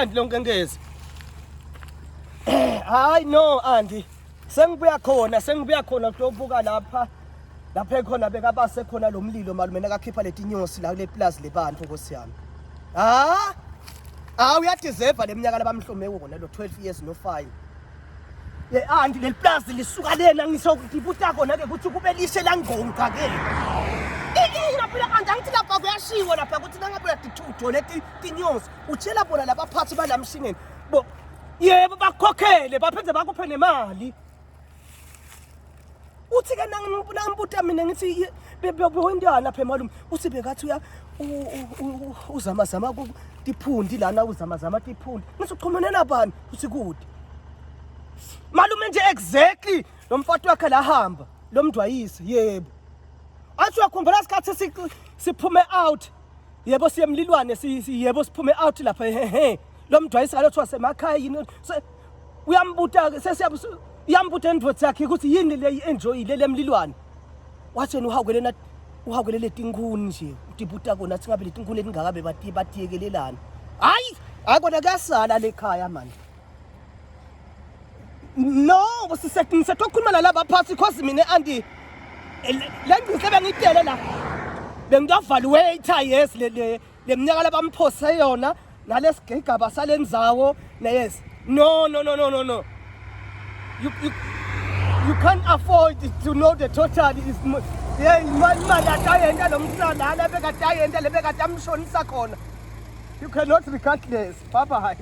Anti Lonkenkezi. Hayi no Anti. Sengibuya khona, sengibuya khona kutobuka lapha. Lapha ekhona bekabase khona lo mlilo malume nakakhipha letinyosi la kule plaza lebantu nkosi yami. Ah? Ah uyadeserve leminyaka labamhlome wona lo 12 years no fine. Ye anti leli plaza lisuka lena ngisho ngibuta kona ke ukuthi kube lishe langqonqa ke. Inkinga phela anti angithi lapha kuyashiwo lapha ukuthi nangabe uyadithutho leti tinyosi utshela bona labaphathi balamshingeni bo yebo bakukhokhele baphinde bakuphe nemali uthi ke nangibuta mina ngithi bewentana lapha malume uthi bekathi uya uzama zama tiphundi lana uzama zama tiphundi ngithi uchumene nabani uthi kude malume nje exactly lo mfati wakhe lahamba lo mndwayise yebo athi uyakhumbula isikhathi siphume out yebo siye emlilwane yebo siphume out lapha hehe lo mdwayisi kalothiwa semakhaya yini uyambuta ke sesiyambuta indvodza yakhe ukuthi yini le i-enjoyile le mlilwane wathi yena uhawukele na uhawukele letinkhuni nje utibuta kona athi ngabe letinkhuni letingakabe batiyekelelana hayi hayi kona kuyasala lekhaya mani no ngisetokhuluma nalaba phasi cause mina anti le ngcise bengiyitele la bengitovaluate yes le le le minyaka labamphose yona nalesigigaba salendzawo yes no no no no no no you, you, you can't afford to know the total is yeah imali imali atayenta lo mntwana lana bekade ayenta le bekade amshonisa khona you cannot regardless bye bye.